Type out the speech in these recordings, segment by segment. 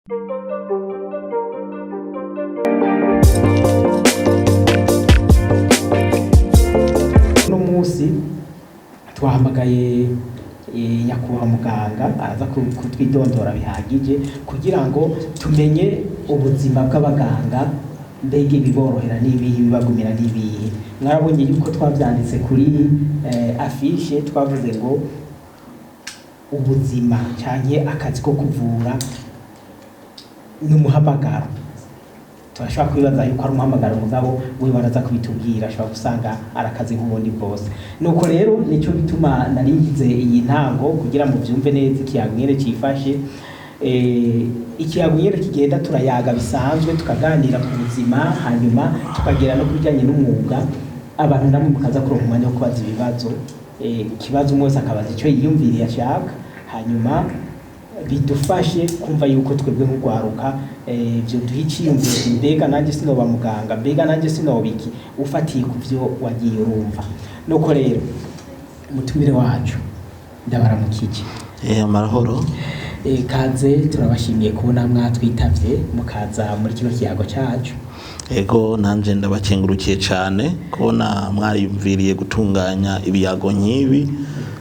Uno munsi twahamagaye nyakubahwa muganga araza kutwidondora bihagije kugira ngo tumenye ubuzima bw'abaganga, mbega ibiborohera n'ibihe, ibibagumira n'ibihe. Mwarabonye yuko twavyanditse kuri afishe, twavuze ngo ubuzima canke akazi ko kuvura n'umuhamagaro. Turashobora kwibaza yuko ari umuhamagaro, mugabo we baraza kubitubwira, ashobora gusanga ari akazi nk'ubundi bwose. Nuko rero nico bituma narigize iyi ntango kugira ngo vyumve neza ikiyago nyene cifashe. Ikiyago nyene kigenda, turayaga bisanzwe, tukaganira ku buzima, hanyuma tukagera no kubijanye n'umwuga. Abantu namwe mukaza kuronka umwanya wo kubaza ibibazo, ikibazo umwe wese akabaza ico yiyumviriye ashaka, hanyuma bidufashe kumva yuko twebwe nk'urwaruka vyoduha iciyumviro: mbega nanjye sinoba muganga, mbega nanjye sinoba iki, ufatiye ku vyo wagiye urumva. Nuko rero umutumire wacu, ndabaramukije. Amahoro. Kaze, turabashimiye kubona mwatwitavye mukaza muri kino kiyago cacu. Ego, nanje ndabakengurukiye cane kubona mwariyumviriye gutunganya ibiyago nk'ibi,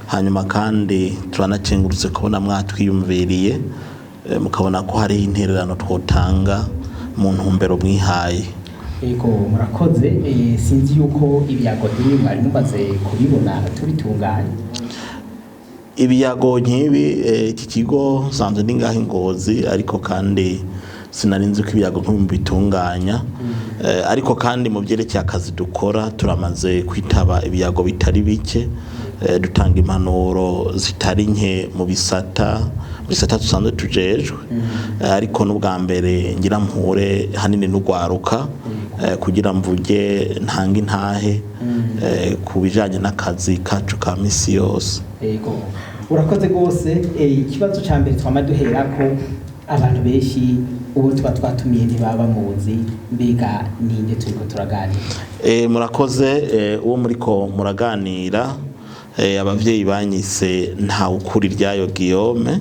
hanyuma kandi turanakengurutse kubona mwatwiyumviriye, mukabona ko hariho intererano twotanga mu ntumbero mwihaye. Ego, murakoze. Sinzi yuko ibiyago nk'ibi mwari mumaze kubibona tubitunganya. Ibiyago nk'ibi, iki kigo nsanzwe ndi ngaho i Ngozi, ariko kandi sinari nzi ko ibiyago nk'ibi bitunganya. Ariko kandi mu byerekeye akazi dukora turamaze kwitaba ibiyago bitari bike, dutanga impanuro zitari nke mu bisata dusanzwe tujejwe. Ariko n'ubwa mbere ngira mpure hanini n'urwaruka, kugira mvuge ntange intahe ku bijanye n'akazi kacu ka misi yose. Ego, urakoze rwose. Ikibazo ca mbere twama duherako, abantu benshi ubu tuba twatumiye ntibaba bamuzi, mbega ninde turiko turaganira? Murakoze. Uwo muriko muraganira, abavyeyi banyise Ntawukuriryayo Guillaume.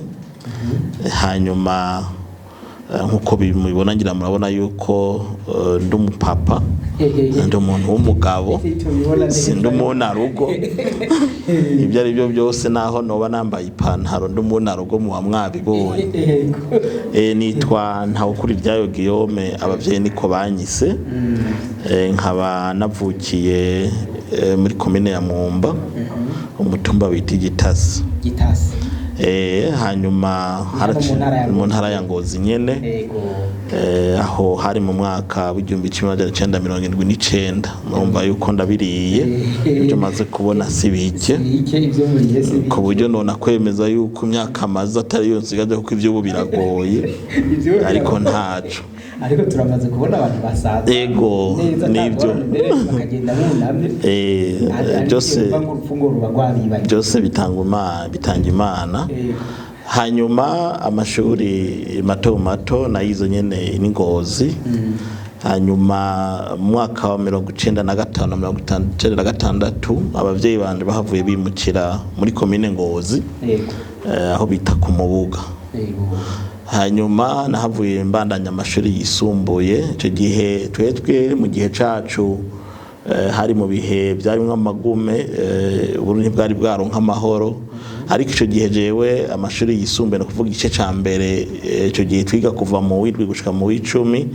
Hanyuma nkuko mubibona, ngira murabona yuko ndi umupapa, ndi umuntu w'umugabo, Tubibona neza. sindi umunarugo. Ibyo ari byo byose, naho noba nambaye ipantaro, ndi umunarugo, muba mwabibonye. Ego. Nitwa Ntawukuriryayo Guillaume, abavyeyi niko banyise. Nkaba navukiye muri komine ya Mwumba, umutumba bita Igitasi. Gitasi. Hanyuma Hano mu ntara ya mu ntara ya Ngozi nyene. Ego. Aho hari mu mwaka w'1979. Murumva yuko ndabiriye, ibyo maze kubona si bike. Sibike, ivyo muriye si ku buryo nona kwemeza yuko imyaka maze atari yo nsigaje, kuko ivy'ubu biragoye, ariko ntaco. Ariko turamaze kubona abantu basaza Ego, neza, nivyo. ata mbere bakagenda bunamye. Byose ngo urupfu ngo ruba rwabibagiwe. Byose bitanga Imana, bitanga Imana. Ego. Hanyuma amashuri mato mato nayizo nyene ni Ngozi. Hanyuma mu mwaka wa 95, 96, abavyeyi banje bahavuye bimukira muri komine Ngozi, Ego. aho bita ku Mubuga. Ego. Hanyuma nahavuye mbandanya amashuri yisumbuye. Icyo gihe twetwe mu gihe cacu, hari mu bihe byarimwo amagume, Uburundi ntibwari bwaronka amahoro. Ariko ico gihe jewe amashuri yisumbuye, no kuvuga igice ca mbere, ico gihe twiga kuva mu w'indwi gushika mu w'icumi,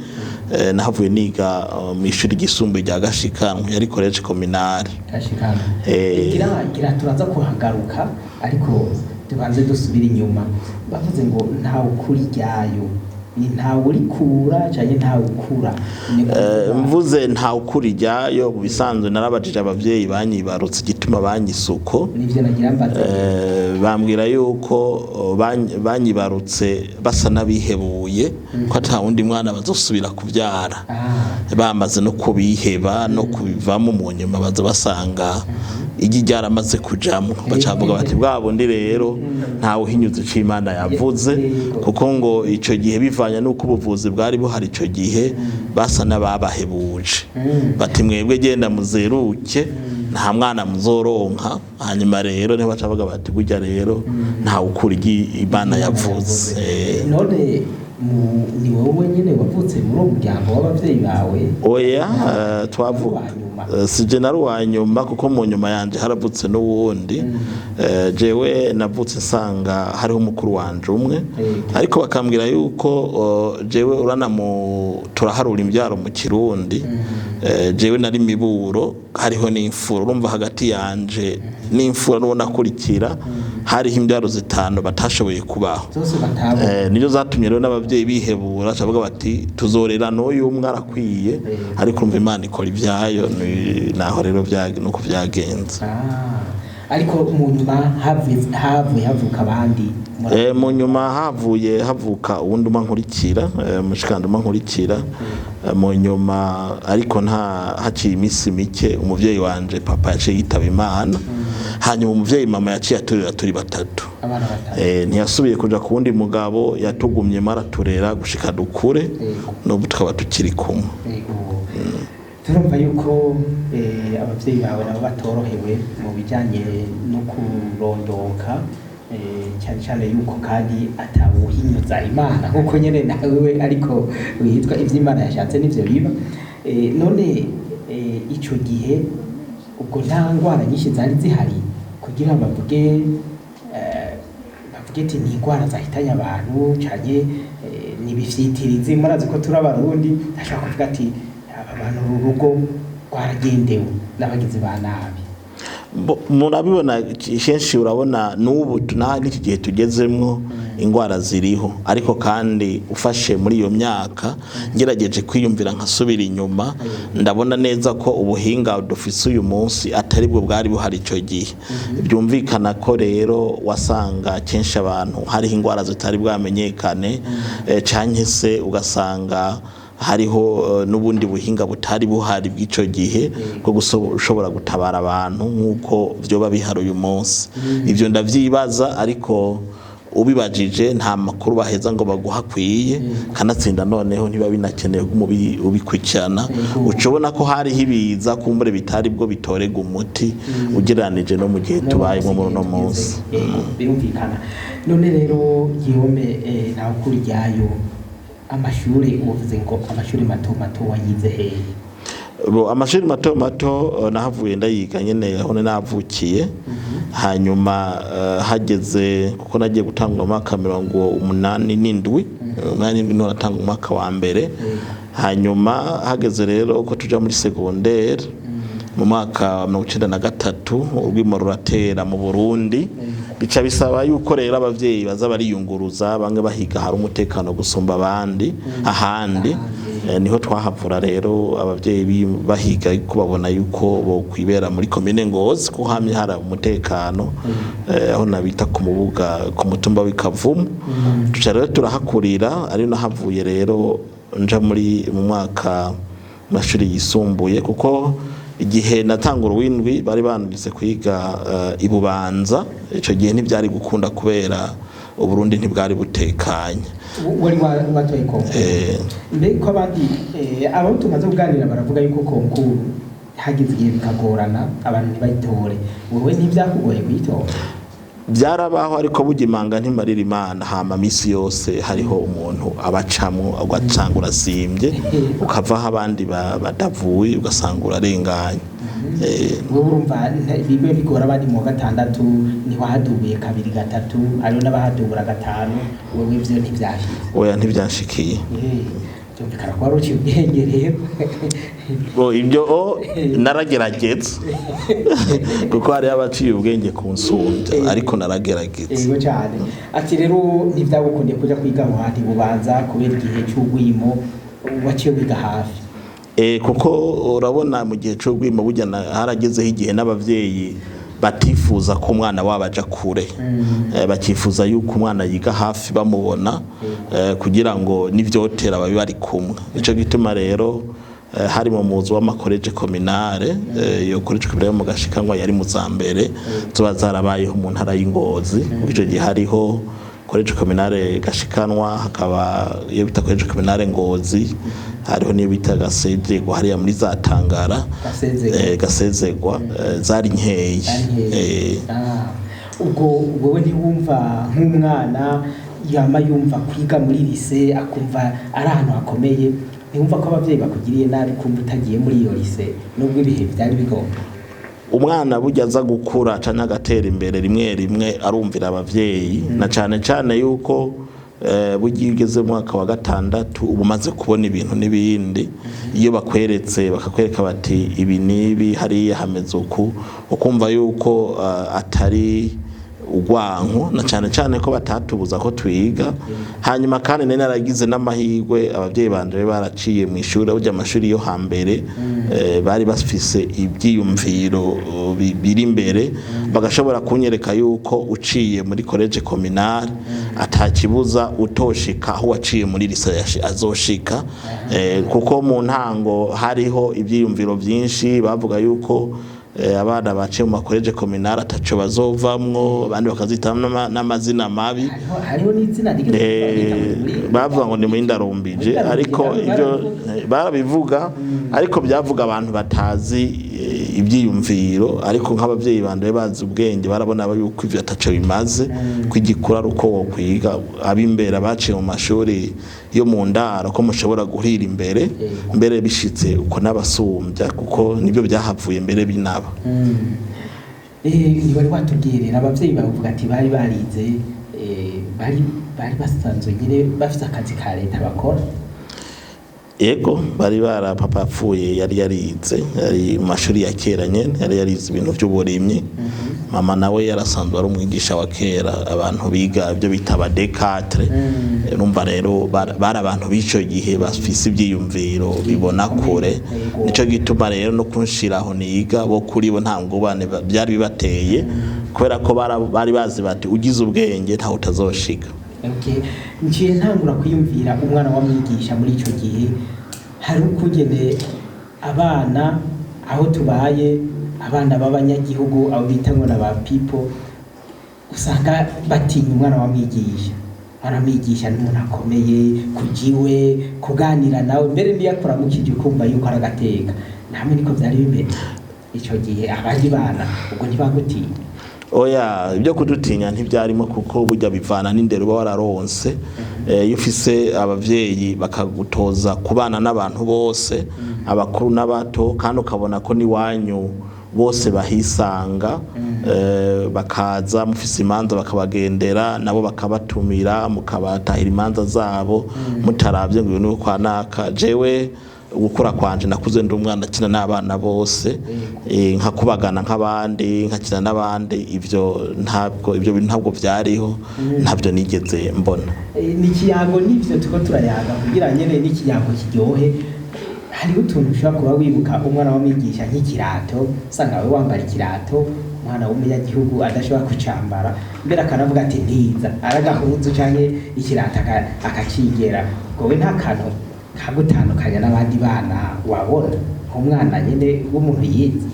nahavuye niga mu ishuri ryisumbuye rya Gashikanwa, yari collège communale. Gashikana. Gira turaza kuhagaruka, ariko tubanze dusubira inyuma. Bavuze ngo ntawe ukuri ryayo, ni ntawe urikura canke ntawe ukura? Ni kuvuga- Mvuze ntawe ukura iryayo, mu bisanzwe narabajije abavyeyi banyibarutse igituma banyisuko. Nivyo nagira mbaze. Bambwira yuko banyibarutse basa n'abihebuye ko ata wundi mwana bazosubira kubyara, bamaze no kubiheba no kubivamo. Mu nyuma baza basanga igi ryaramaze kujamwo, bacavuga bati bwa bundi rero ntawe uhinyuza ico Imana yavuze, kuko ngo ico gihe bivanye n'uko ubuvuzi bwari buhari ico gihe, basa n'ababahebuje, bati mwebwe genda muzeruke, nta mwana muzoronka. Hanyuma rero niho baca bavuga bati burya rero ntawe ukura igi Imana yavuze. None Ni wowe wenyine wavutse muri uwo muryango w'abavyeyi bawe? Oya, twavuka Wari uwa nyuma. Sije nari uwa nyuma, kuko mu nyuma yanje haravutse n'uwundi. Jewe navutse nsanga hariho umukuru wanje umwe, ariko bakambwira yuko jewe urana mu turaharura imbyaro mu Kirundi, jewe nari miburo, hariho n'imfura. Urumva hagati yanje n'imfura n'uwo nakurikira hariho imbyaro zitanu batashoboye kubaho. Zose batabona. Niyo zatumye rero n'abavyeyi bihebura, bavuga bati tuzorera n'uyu umwe arakwiye, ariko urumva Imana ikora ibyayo, naho rero nuko vyagenze. Ah, ariko mu nyuma havuye havuka abandi Mu nyuma havuye havuka uwundi umwe nkurikira, mushikandi umwe nkurikira. Mu nyuma ariko nta haciye iminsi mike umuvyeyi wanje papa yaciye yitaba Imana, hanyuma umuvyeyi mama yaciye aturera turi batatu. Abana batatu. Ntiyasubiye kuja ku wundi mugabo, yatugumyemo araturera gushika dukure, n'ubu tukaba tukiri kumwe. Yego. Turumva yuko abavyeyi bawe nabo batorohewe mu bijanye no kurondoka, cyane cyane yuko kandi atawuhinyuza Imana nkuko nyene nawe ariko witwa ivy'Imana yashatse nivyo biba. None ico gihe ubwo nta ngwara nyinshi zari zihari kugira bavuge bavuge ati ni ingwara zahitanye abantu canke ni ibifyitirizi? Murazi ko turi Abarundi, ashobora kuvuga ati aba bantu uru rugo rwaragendewe n'abagizi ba nabi. Murabibona kenshi, urabona n'ubu n'iki gihe tugezemwo ingwara ziriho, ariko kandi ufashe muri iyo myaka ngerageje kwiyumvira nkasubira inyuma, ndabona neza ko ubuhinga dufise uyu munsi atari bwo bwari buhari ico gihe. Byumvikana ko rero wasanga kenshi abantu hariho ingwara zitari bwamenyekane, canke se ugasanga hariho n'ubundi buhinga butari buhari bw'ico gihe bwo gushobora gutabara abantu nk'uko vyoba bihari uyu munsi. Ivyo ndavyibaza, ariko ubibajije nta makuru baheza ngo baguha akwiye, kanatsinda noneho ntiba binakenewe ko ubikurikirana. Uca ubona ko hariho ibiza kumbure bitari bwo bitorega umuti ugereranije no mu gihe tubayemo muri uno munsi. Yego, birumvikana. None rero Guillaume, nawe kuri ryayo amashuri, uvuze ngo amashuri mato mato wayize hehe? Bo, amashuri mato mato nahavuye ndayiga nyene aho navukiye, hanyuma hageze kuko nagiye gutanga umwaka 87, 87 niho natanga umwaka wa mbere. Hanyuma hageze rero ko tuja muri secondaire mu mwaka wa 93, urwimo ruratera mu Burundi, bica bisaba yuko rero abavyeyi baza bariyunguruza, bamwe bahiga hari umutekano gusumba abandi ahandi. Niho twahavura rero abavyeyi bahiga yuko babona yuko bokwibera muri komine Ngozi ko hamye hari umutekano, aho nabita ku Mubuga, ku mutumba w'Ikavumu. Tuca rero turahakurira, ari nahavuye rero nja muri mu mwaka mashuri yisumbuye, kuko igihe natangura uwindwi bari banditse kwiga i Bubanza. Ico gihe ntibyari gukunda kubera Uburundi ntibwari butekanye. Wari watoye concours? Mbe ko abandi abo tumaze kuganira baravuga yuko concours hageze igihe bikagorana, abantu ntibayitore, wowe ntibyakugoye kuyitora? Byarabaho, ariko burya imanga ntimarira Imana. Hama misi yose hariho umuntu abacamwo, ugasanga urasimbye, ukavaho abandi badavuye, ugasanga urarenganye. Wowe urumva bimwe bigora abandi mu wa gatandatu ntiwahadubuye kabiri gatatu, hariho n'abahadubura gatanu, wowe ivyo ntivyashitse? Oya, ntibyashikiye. Byumvikana ko wari uciye ubwenge rero. Bo, ibyo naragerageza, kuko hariho abaciye ubwenge ku nsumbya, ariko naragerageza. Yego cyane. Ati rero ntibyagukundiye kuja kwiga aho hantu Bubanza kubera igihe c'urwimo, waciye wiga hafi. Kuko urabona mu gihe c'urwimo burya haragezeho igihe n'abavyeyi batifuza ko umwana wabo aja kure, bakifuza yuko umwana yiga hafi bamubona, kugira ngo n'ivyotera babe bari kumwe. Nico gituma rero hari mu muzu w'ama collège communale, iyo collège communale yo mu Gashikanwa yari mu za mbere ziba zarabayeho mu ntara y'Ingozi. Kuko ico gihe hariho collège communale Gashikanwa, hakaba iyo bita collège communale Ngozi, hariho n'iyo bita Gasezegwa hariya muri za Tangara. Gasezegwa. Gasezegwa, zari nkeyi. Ah, ubwo wowe ntiwumva nk'umwana yama yumva kwiga muri lycée, akumva ari ahantu hakomeye, ntiwumva ko abavyeyi bakugiriye nabi kumva utagiye muri iyo lycée, nubwo ibihe vyari bigomba? Umwana burya aza gukura canke agatera imbere, rimwe rimwe arumvira abavyeyi, na cane cane yuko burya iyo ugeze mu mwaka wa gatandatu uba umaze kubona ibintu n'ibindi. Iyo bakweretse, bakakwereka bati ibi n'ibi, hariya hameze uku, ukumva yuko atari urwanko, na cane cane ko batatubuza ko twiga. Hanyuma kandi nari naragize n'amahirwe, abavyeyi banje bari baraciye mu ishuri. Burya amashuri yo hambere bari bafise ivyiyumviro biri imbere, bagashobora kunyereka yuko uciye muri collège communal atakibuza utoshika aho waciye muri lycée azoshika, kuko mu ntango hariho ivyiyumviro vyinshi bavuga yuko abana baciye mu ma collège communal ataco bazovamwo, abandi bakazita n'amazina mabi. Hariho n'izina rigeze bita Bavuga ngo ni muri ndarumbije. Muri Ariko Ndarumbije, ibyo barabivuga. Barabivuga, ariko byavuga abantu batazi ibyiyumviro. Ariko nk'abavyeyi banje bazi ubwenge, barabona yuko ivyo ataco bimaze, ko igikura ari uko wokwiga, ab'imbere baciye mu mashuri yo mu ndaro, ko mushobora guhira imbere, mbere bishitse uko n'abasumbya, kuko nibyo byahavuye mbere binaba. Ntiwari watubwiye rero abavyeyi bavuga ati bari barize, bari basanzwe nyine bafise akazi ka leta bakora. Ego, bari bara, papa apfuye yari yarize, yari mu mashuri ya kera nyene, yari yarize ibintu by'uburimyi. Mama nawe yarasanzwe ari umwigisha wa kera, abantu biga ibyo bita ba D4. Urumva rero bari abantu b'ico gihe bafise ivyiyumviro bibona kure. Nico gituma rero no kunshiraho niga, bo kuri bo nta ngubane byari bibateye, kubera ko bari bazi bati ugize ubwenge ntawe utazoshika. Okay. Nciye ntangura kwiyumvira umwana wa mwigisha muri ico gihe, hari ukugene abana aho tubaye, abana b'abanyagihugu, abo bita ngo na ba people, usanga batinya umwana wa mwigisha. Umwana wa mwigisha ni umuntu akomeye kujiwe kuganira nawe, mbere niyo akuramukije ukumva yuko ari agateka. Namwe niko vyari bimeze ico gihe? Abandi bana ubwo ntibagutinya? Oya, ibyo kudutinya ntibyarimo, kuko burya bivana n'indero uba wararonse. Iyo ufise abavyeyi bakagutoza kubana n'abantu bose, abakuru n'abato, kandi ukabona ko n'iwanyu bose bahisanga, bakaza mufise imanza bakabagendera, nabo bakabatumira, mukabatahira imanza zabo, mutaravye ngo uyu ni kwa naka. Jewe gukura kwanje nakuze ndi umwana akina n'abana bose, nkakubagana nk'abandi, nkakina n'abandi. Ivyo ntabwo, ibyo bintu ntabwo vyariho, ntabyo nigeze mbona. Ni ikiyago, n'ivyo turiko turayaga kugira nyene n'ikiyago kiryohe. Hariho utuntu ushobora kuba wibuka umwana wa mwigisha, nk'ikirato, usanga we wambara ikirato umwana w'umunyagihugu adashobora kucambara, mbere akanavuga ati ntiza aragahuzu canke ikirato akacigera. Ubwo we nta kantu kagutandukanya n'abandi bana wabona nk'umwana nyene w'umuntu yize?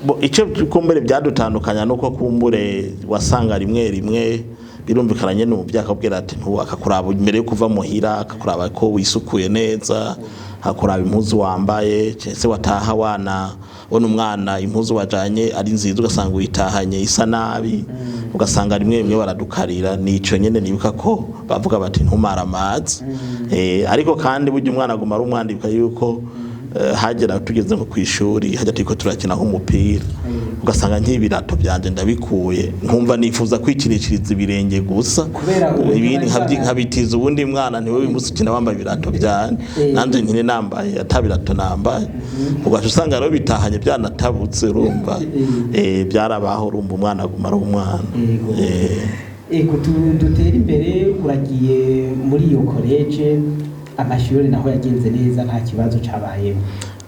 Bo, icyo kumbure byadutandukanya nuko kumbure wasanga rimwe rimwe birumvikana nyene umuvyeyi akabwira ati ntu, akakuraba imbere yo kuva muhira, akakuraba ko wisukuye neza, akakuraba impuzu wambaye, se wataha wana bona umwana impuzu wajanye ari nziza, ugasanga uyitahanye isa nabi, ugasanga rimwe rimwe baradukarira. Nico nyene nibuka ko bavuga bati ntumara amazi. Ariko kandi burya umwana aguma ari umwana. Ibuka yuko hagera tugeze nko kwishuri, hajya turiko turakina nk'umupira, ugasanga nk'ibirato byanje ndabikuye, nkumva nifuza kwikinishiriza ibirenge gusa. Kubera uburyo ibindi bari nkabitiza uwundi mwana, ntiwe uyu munsi ukina wambaye ibirato byanje, nanje nkine nambaye ata birato nambaye, ugaca usanga rero bitahanye byanatabutse. Urumva, byarabaho. Urumva umwana aguma ari umwana. Yego. Ego, dutere imbere. Uragiye muri iyo collège, amashuri naho yagenze neza, nta kibazo cabayemo?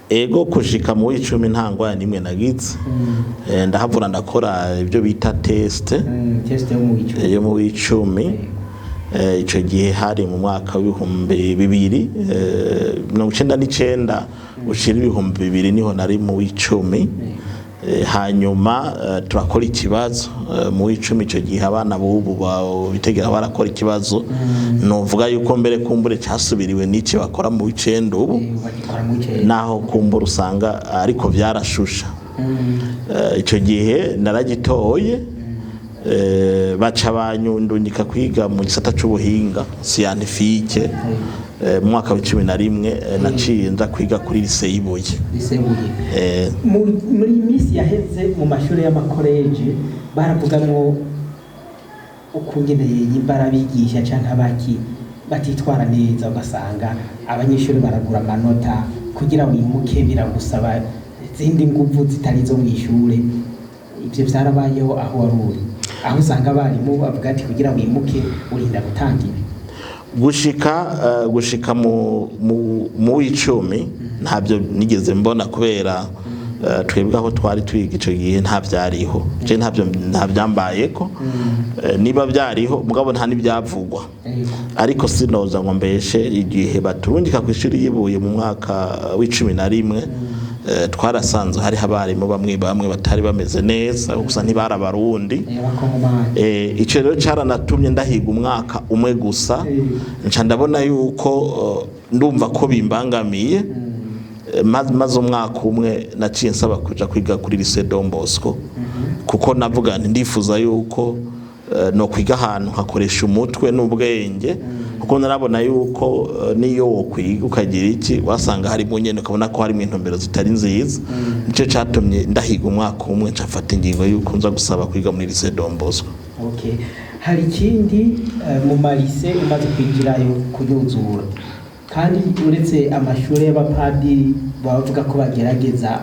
Ego, kushika mu w'icumi nta ngwara nimwe nagize. Ndahavura ndakora ibyo bita test. Test yo mu w'icumi. Yo mu w'icumi. Ico gihe hari mu mwaka w'ibihumbi bibiri 99 ushira 2000, niho nari mu w'icumi. Hanyuma turakora ikibazo mu w'icumi. Ico gihe abana b'ubu bitegera barakora ikibazo, novuga yuko mbere kumbure casubiriwe n'iki bakora mu w'icenda ubu. Bagikora mu w'icenda. Naho kumbura usanga ariko vyarashusha. Ico gihe naragitoye. Baca banyundungika kwiga mu gisata c'ubuhinga scientifique. Mu mwaka wa 11, naciye nza kwiga kuri lycée y'Ibuye. Lycée Buye. Muri iyi minsi yaheze, mu mashuri y'amakoreje baravugamwo ukungene nyimba arabigisha canke abaki batitwara neza, ugasanga abanyeshuri baragura amanota kugira wimuke, biragusaba izindi nguvu zitari izo mw'ishure. Ivyo vyarabayeho aho wari uri, aho usanga abarimu bavuga ati kugira wimuke urinda gutanga ibi? Gushika mu w'icumi ntabyo nigeze mbona, kubera twebwe aho twari twiga ico gihe nta vyariho. Je ntabyo, nta vyambayeko. Niba vyariho mugabo nta n'ivyavugwa. Ariko sinoza ngo mbeshe, igihe baturungika ku ishuri yibuye mu mwaka wa 11, twarasanze hariho abarimu bamwe bamwe batari bameze neza, gusa ntibari Abarundi. Abakongomani. Ico rero caranatumye ndahiga umwaka umwe gusa. Nca ndabona yuko ndumva ko bimbangamiye. Maze umwaka umwe naciye nsaba kuja kwiga kuri lycée Don Bosco, kuko navuga nti ndifuza yuko no kwiga ahantu nkakoresha umutwe n'ubwenge, kuko narabona yuko niyo wokwiga ukagira iki, wasanga harimo nyene ukabona ko harimo intumbero zitari nziza. Nico catumye ndahiga umwaka umwe, nca mfata ingingo yuko nza gusaba kwiga muri lycée Don Bosco. Okay. Hari ikindi, mu ma lycée umaze kwinjirayo kunyuzura, kandi uretse amashuri y'abapadiri bavuga ko bagerageza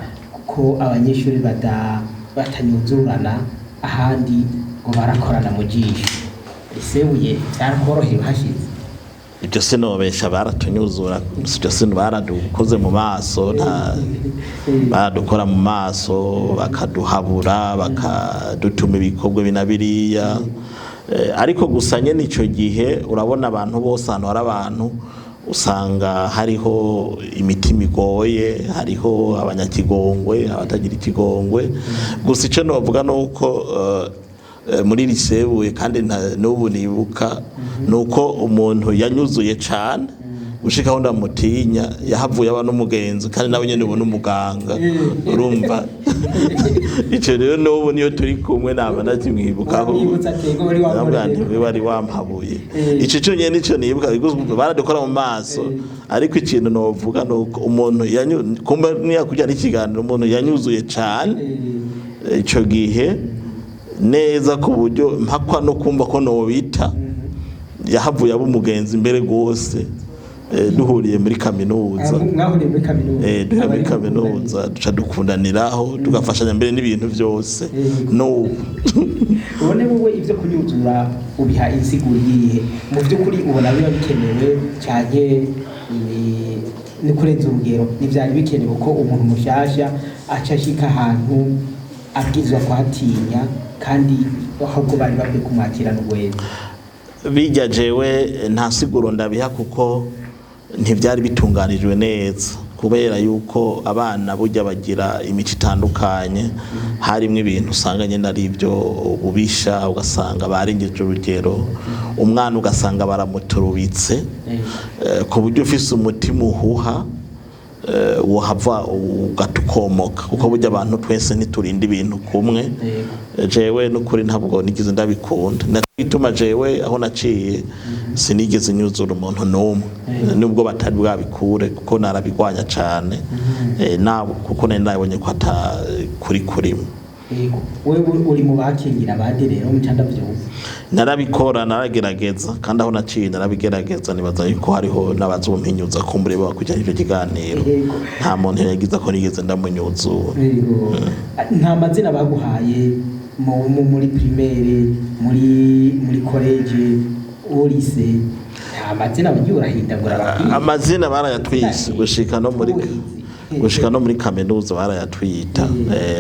ko abanyeshuri batanyuzurana, ahandi ngo barakorana mu jisho. Lycée Buye byarakoroheye uhashize? Ibyo sinobesha, baratunyuzura. Ibyo sino baradukoze mu maso, nta baradukora mu maso, bakaduhabura, bakadutuma ibikorwa bina biriya. Ariko gusa nyene ico gihe urabona abantu bose, ahantu hari abantu usanga hariho imitima igoye, hariho abanyakigongwe, abatagira ikigongwe. Gusa ico novuga nuko muri lycée Buye, kandi n'ubu nibuka, nuko umuntu yanyuzuye cane gushika aho ndamutinya, yahavuye aba n'umugenzi, kandi nawe nyene ubu n'umuganga. Urumva ico rero n'ubu niyo turi kumwe naba ndakimwibukaho. Uramwibutsa ati, "Ego, wari Ndavuga nti wankoreye." "We wari wampabuye." Ico conyene nico nibuka, baradukora mu maso. Ariko ikintu novuga nuko umuntu kumba niyakurya n'ikiganiro, umuntu yanyuzuye cane ico gihe neza, ku buryo mpakwa no kumva ko nobita, yahavuye aba umugenzi mbere rwose. Duhuriye muri kaminuza. Mwahuriye muri kaminuza? Duhuriye muri kaminuza, duca dukundaniraho, tugafashanya mbere n'ibintu byose n'ubu. Ubone wowe ibyo kunyuzura ubiha insiguro iyihe? Mu by'ukuri ubona biba bikenewe cyane, ni kurenza urugero? Ntibyari bikenewe ko umuntu mushyashya aca ashika ahantu abwirizwa kuhatinya, kandi ahubwo bari bakwiye kumwakirana urwego? Bijya jewe nta siguro ndabiha, kuko ntibyari bitunganijwe neza, kubera yuko abana burya bagira imico itandukanye. Harimo ibintu usanga nyine ari ibyo ububisha, ugasanga barengeje urugero, umwana ugasanga baramuturubitse, ku buryo ufise umutima uhuha, wohava ugatukomoka, kuko burya abantu twese ntiturinda ibintu kumwe. Jewe n'ukuri ntabwo nigeze ndabikunda. Natuma jewe aho naciye sinigeze nyuzura umuntu n'umwe, nubwo batari bwabikure, kuko narabigwanya cane. Na kuko nari nabonye ko ata kuri kurimo. Yego, wewe uri mu bakingira abandi rero, muca ndavyumva. Narabikora, naragerageza, kandi aho naciye narabigerageza. Nibaza yuko hariho n'abazompinyuza kumbure bakurikirana ivyo kiganiro. Nta muntu yagize ko nigeze ndamunyuzura. Yego. Nta mazina baguhaye muri primaire, muri collège, au lycée, nta mazina wagiye urahindagura bakwiye? Amazina barayatwise gushika no muri kaminuza barayatwita.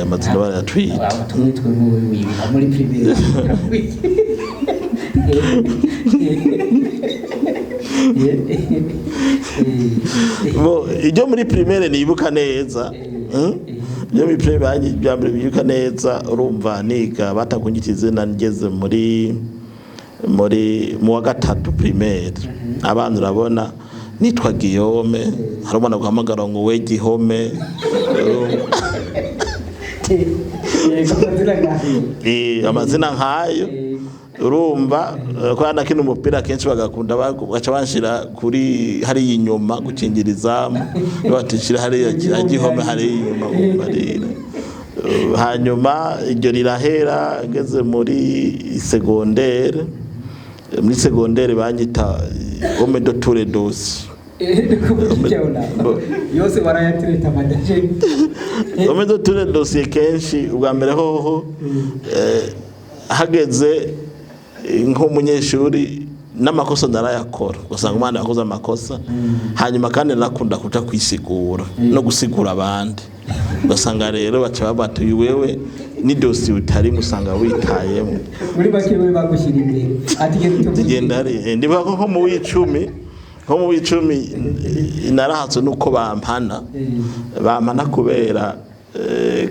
Amazina barayatwita. Tumwe twe wibuka muri primaire? Bo ibyo muri primaire nibuka neza, Ibyo muri primaire bya mbere bibuka neza, urumva niga batakunyita izina ngeze muri mu wa gatatu primaire. Abana urabona nitwa Guillaume, hari umwana guhamagara ngo we Gihome. Yego. Amazina ngayo. Amazina nkayo. Urumva ko nakina umupira kenshi bagakunda bagaca banshira kuri hariya inyuma gukingira izamu, batishira hariya gihome hariya inyuma bumbarira. Hanyuma iryo rirahera, ngeze muri segondere, muri segondere banyita homme de tous les dossiers. Yose barayatureta amadaje. Homme de tous les dossiers kenshi ubwa mbere hoho hageze nk'umunyeshuri n'amakosa ndarayakora, ugasanga umwana yakoze amakosa, hanyuma kandi narakunda kuja kwisigura no gusigura abandi, ugasanga rero baca babata uyu wewe ni dosiye utarimo usanga witayemo. Muri make we bagushyira imbere ati genda utubwire. Tugenda ari ndibuka ko nko mu w'icumi narahatswe nuko bampana bampana kubera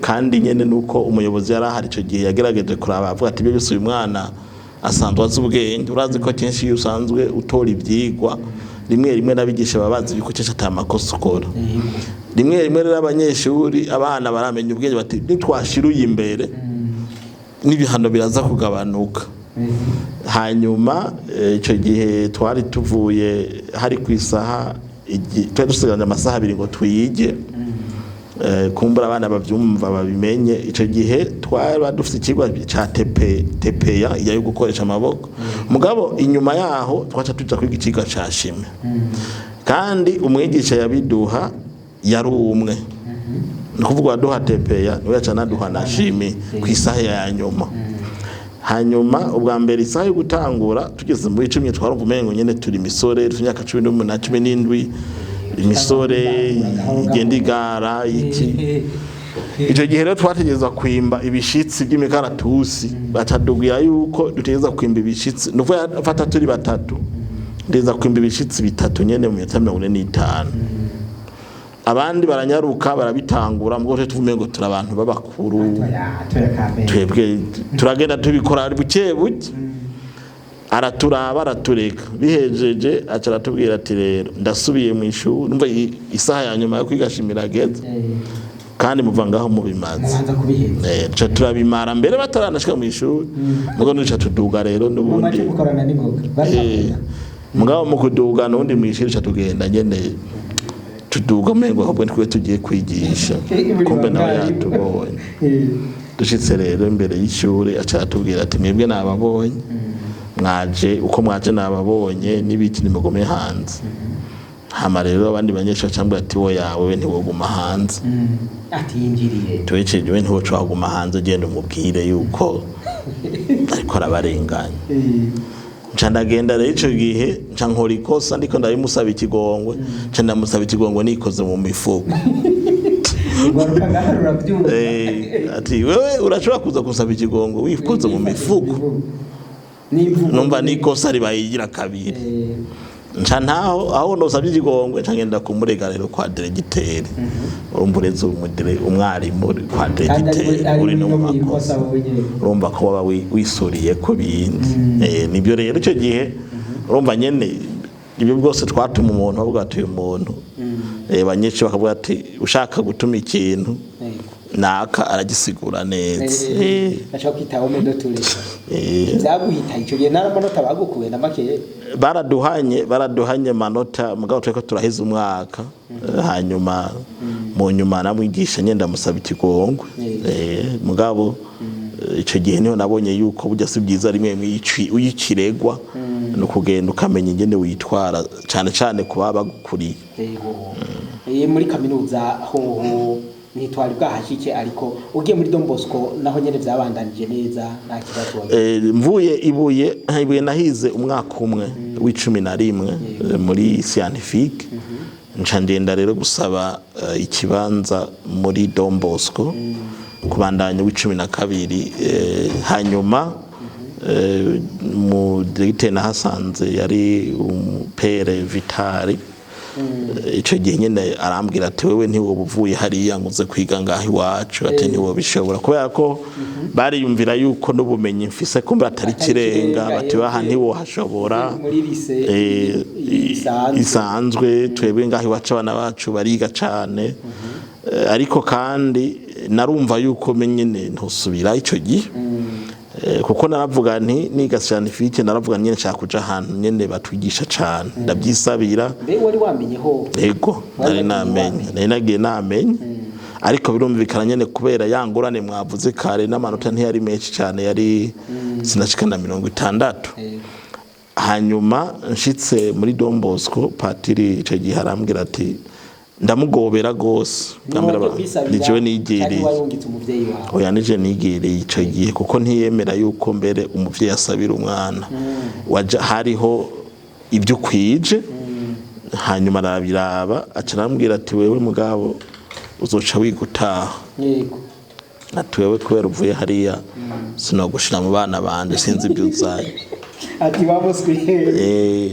kandi nyene nuko umuyobozi yari ahari ico gihe yagerageje kuraba avuga ati ibyo byose uyu mwana asanzwe azi ubwenge. Urazi ko kenshi iyo usanzwe utora ivyigwa rimwe rimwe n'abigisha baba bazi yuko kenshi ata makosa ukora. Rimwe rimwe rero abanyeshuri, abana baramenya ubwenge, bati nitwashiruye imbere n'ibihano biraza kugabanuka. Hanyuma ico gihe twari tuvuye hari ku isaha twari dusigaranye amasaha 2 ngo twige. Kumbura abana bavyumva babimenye, ico gihe twari dufite ikigwa ca TP, TPA yo gukoresha amaboko, mugabo inyuma yaho twaca tuja kwiga ikigwa ca chimie, kandi umwigisha yabiduha yari umwe, ni ukuvuga waduha TPA niwe yaca anaduha na chimie ku isaha ya nyuma. Hanyuma ubwa mbere isaha yo gutangura tugeze muri 10 twarumva umengo nyene turi imisore, dufite imyaka 18, 17, imisore igenda igara iki. Icyo gihe rero twategerezwa kwimba ibishitsi by'imikaratusi, batadubwira yuko dutegerezwa kwimba ibishitsi, ni ukuvuga fata turi batatu ntegereza kwimba ibishitsi bitatu nyene mu minota 45. Abandi baranyaruka barabitangura, mugo twe tuvume ngo turi abantu b'abakuru. Toya kamere. Twebwe turagenda tubikora buke buke, araturaba aratureka, bihejeje aca aratubwira ati rero ndasubiye mu ishuri, numva isaha ya nyuma yo kwiga chimie irageze, kandi muva ngaho mubimaze. Mubanza kubiheza. Tuca turabimara mbere bataranashika mu ishuri, mugo nuca tuduga rero n'ubundi. Mumaze gukorana n'ingoga. Mugabo mu kuduga n'ubundi mu ishuri tuca tugenda nyene tuduga umengo ahubwo nitwe tugiye kwigisha, kumbe nawe yatubonye. Dushitse rero imbere y'ishuri aca aratubwira ati mwebwe nababonye mwaje, uko mwaje nababonye n'ibiki, nimugume hanze. Hama rero abandi banyeshuri bacambwira ati wo yawe ntiwoguma hanze. Ati yinjiriye. Tuwece we ntiwoca waguma hanze, genda umubwire yuko ariko arabarenganya. Nca ndagenda rero ico gihe nca nkora ikosa, ndiko ndabimusaba ikigongwe, nca ndamusaba ikigongwe nikoze mu mifuko. Ugaruka ngaha rurabyumva. Ati wewe urashobora kuza kunsaba ikigongwe wikoze mu mifuko? N'imvugo. Numva nikosa ribayigira kabiri. Nca ntaho aho nosabye ikigongwe nca ngenda kumurega rero kwa diregiteri. Urumva ureze umwarimu kwa kandi ari diregiteri ari uri no mu no mu makosa, ikosa wowe nyene. Urumva ko waba wisuriye ku bindi. Nibyo rero icyo gihe urumva nyene ibyo byose twatuma umuntu bavuga ati uyu muntu, abanyeshuri bakavuga ati ushaka gutuma ikintu naka aragisigura neza. Ashaka kwita homme de tous les. Byaguhita icyo gihe n'amanota bagukuye na make? Baraduhanye manota, mugabo turiko turaheza umwaka. Hanyuma mu nyuma namwigisha nyenda ndamusaba ikigongwe. Mugabo ico gihe niho nabonye yuko burya si byiza rimwe rimwe uyikiregwa no kugenda ukamenya ingene witwara, cane cane ku baba bagukuriye. Yego. Muri kaminuza hoho ntitwari bwahashike, ariko ugiye muri Don Bosco naho nyene vyabandanije neza, nta kibazo wagize? Mvuye ibuye nahize umwaka umwe w'11 muri scientifique, nca ngenda rero gusaba ikibanza muri Don Bosco kubandanya w'12. Hanyuma mu directeur nahasanze yari umupere Vitali. Ico gihe nyene arambwira ati wewe ntiwoba uvuye hariya ngo uze kwiga ngaho iwacu, ati ntiwobishobora, kubera ko bariyumvira yuko n'ubumenyi mfise kumbe atari Atari ikirenga, ikirenga, bati baha ntiwohashobora muri lycée isanzwe. Isanzwe twebwe ngaho iwacu abana bacu bariga cane. Ariko kandi Narumva yuko menyene ntusubira ico gihe. Kuko naravuga nti niga scientifique, naravuga nyene nshaka kuja ahantu nyene batwigisha cane, ndabyisabira. Mbe wari wamenye ho? Ego. Wari Nari wagiye namenye. wamenye. Nari nagiye namenye, ariko birumvikana nyene kubera ya ngorane mwavuze kare, n'amanota ntiyari menshi cane, yari sinashika na 60. Hanyuma nshitse muri Don Bosco, patiri ico gihe arambwira ati, ndamugobera gose. Ni wowe kwisabira, Ni jewe canke nigiriye. warungitse umuvyeyi wawe? Oya, nije nigiriye ico gihe, kuko ntiyemera yuko mbere umuvyeyi asabira umwana. Waja hariho ibyo ukwije. Hanyuma arabiraba, aca arambwira ati: "Wewe mugabo uzoca wiga utaha." Ati: "Wewe kubera uvuye hariya sinogushira mu bana banje, sinzi ibyo uzaye." Ati bamuswi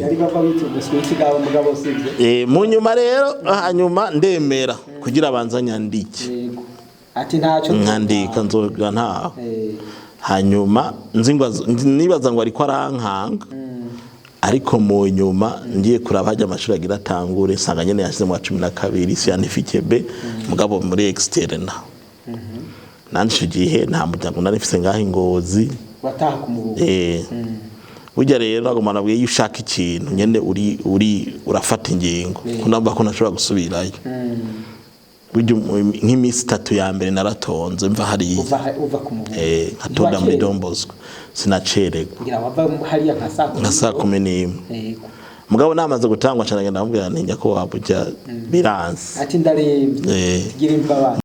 yari bava wita umuswi w'ikigabo, mugabo sivyo. Mu nyuma rero, hanyuma ndemera kugira abanza nyandike. Ati ntacyo. Nkandika nzoga ntaho. Hanyuma nzi ngo nibaza ngo ariko arankanga, ariko mu nyuma ngiye kuraba hajya amashuri agira atangure, nsanga nyene yashize mu wa 12 scientifique B, mugabo muri externe. Nanje ico gihe nta muryango nari mfise ngaho i Ngozi. Wataha ku murugo. Burya rero nagomba nabwiye, iyo ushaka ikintu nyene uri urafata ingingo, ko namba ko ntashobora gusubirayo. Burya nk'iminsi 3 ya mbere naratonze mva hariya. Uva ku murugo. Nkatonda muri Ntiwacererwa? Don Bosco, sinacererwa. Ngira wava hariya nka saa 10. Nka saa 11. Mugabo namaze gutangwa, cyane ndamubwira nti: "Nyakubahwa, burya biranze." Ati ndarembye. Gira imbabazi.